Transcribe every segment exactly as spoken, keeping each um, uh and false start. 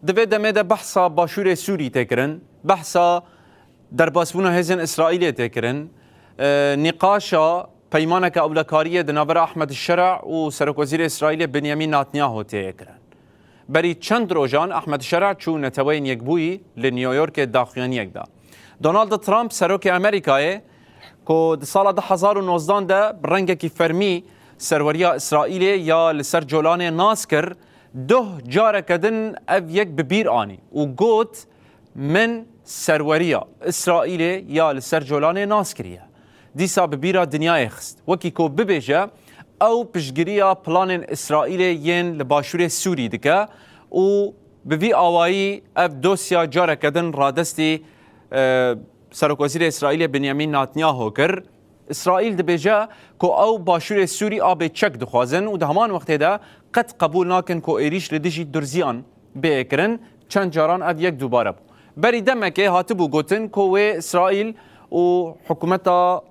Di vê demê de behsa Başûrê Sûrî tê kirin, behsa derbasbûna hêzên Îsraîlê tê kirin, e, nîqaşa peymaneke ewlekariyê di navbera Ehmed Şera û Serokwezîrê Îsraîlê Binyamîn Netanyahu tê kirin. Berî çend rojan Ehmed Şera çû Neteweyên Yekbûyî li New Yorkê daxuyaniyek da. Donald Trump, serokê Amerîkayê, ku di sala du hezar û nozdan de bi rengekî fermî serweriya Îsraîlê ya li ser Colanê nas kir, duh careke din ev yek bi bîr anî û got, "Min serweriya Îsraîlê ya li ser Colanê nas kiriye." Dîsa bi bîra dinyayê xist. Wekî ku bibêje, ew piştgiriya planên Îsraîlê yên li Başûrê Sûrî dike û bi vî awayî ev dosya careke din radestî, e, Serokwezîrê Îsraîlê Binyamîn Netanyahu kir. Îsraîl dibêje ku ew Başûrê Sûrî a bêçek dixwazin û di heman wextê de qet qebûl nakin ku êrîş li dijî durziyan bê kirin. Çend caran ev yek dubare bû. Berî demekê hatibû gotin ku wê Îsraîl û hikûmeta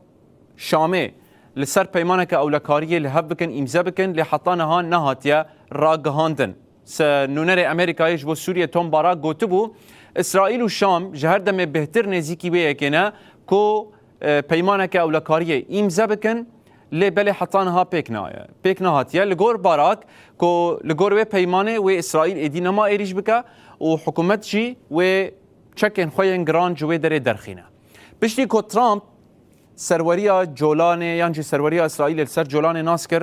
Şamê li ser peymaneke ewlekariyê li hev bikin, îmze bikin, lê heta niha nehatiye ragihandin. Se-, nûnerê Amerîkayê ji bo Sûriyê Tom Barrack gotibû, Îsraîl û Şam ji her demê bêhtir nêzîkî wê yekê ne ku, e, peymaneke ewlekariyê îmze bikin, lê belê heta niha pêk naye, pêk nehatiye. Li gor Barrack, ku li gor wê peymanê wê Îsraîl êdî nema êrîş bike û hikûmet jî wê çekên xwe yên giran ji wê derê derxîne. Piştî ku Trump serweriya Colanê yan jî serweriya Îsraîlê li ser Colanê nas kir,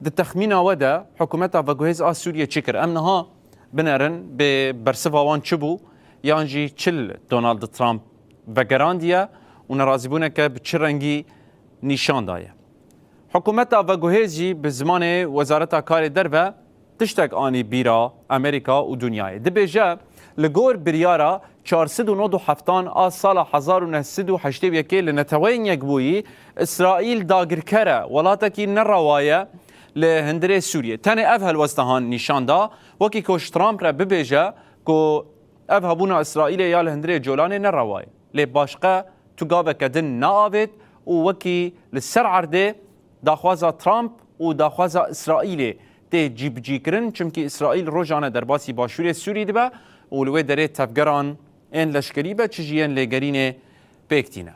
di texmîna we de hikûmeta veguhêz a Sûriyê çi kir? Em niha binerin bê bersiva wan çi bû, yan jî çi li Donald Trump vegerandiye û nerazîbûneke bi çi rengî nîşan daye? Hikûmeta veguhêz jî bi zimanê Wezareta Karê Derve tiştek anî bîra Amerîka û dinyayê. Dibêje, li gor biryara çar sed û nod û heftan a sala hezar û neh sed û heştê û yekê li Neteweyên Yekbûyî, Îsraîl dagirker e, welatekî nerewa ye li hundirê Sûriyê. Tenê ev helwesta han nîşan da, wekî ku ji Trump re bibêje ku ev hebûna Îsraîlê ya li hundirê Colanê nerewa ye. Lê başqe tu gaveke din neavêt û wekî li ser erdê daxwaza Trump û daxwaza Îsraîlê tê cîbicîkirin, çimkî Îsraîl rojane derbasî Başûrê Sûrî dibe û li wê derê tevgeran ên leşkerî be, çi jî yên lêgerînê pêk tîne.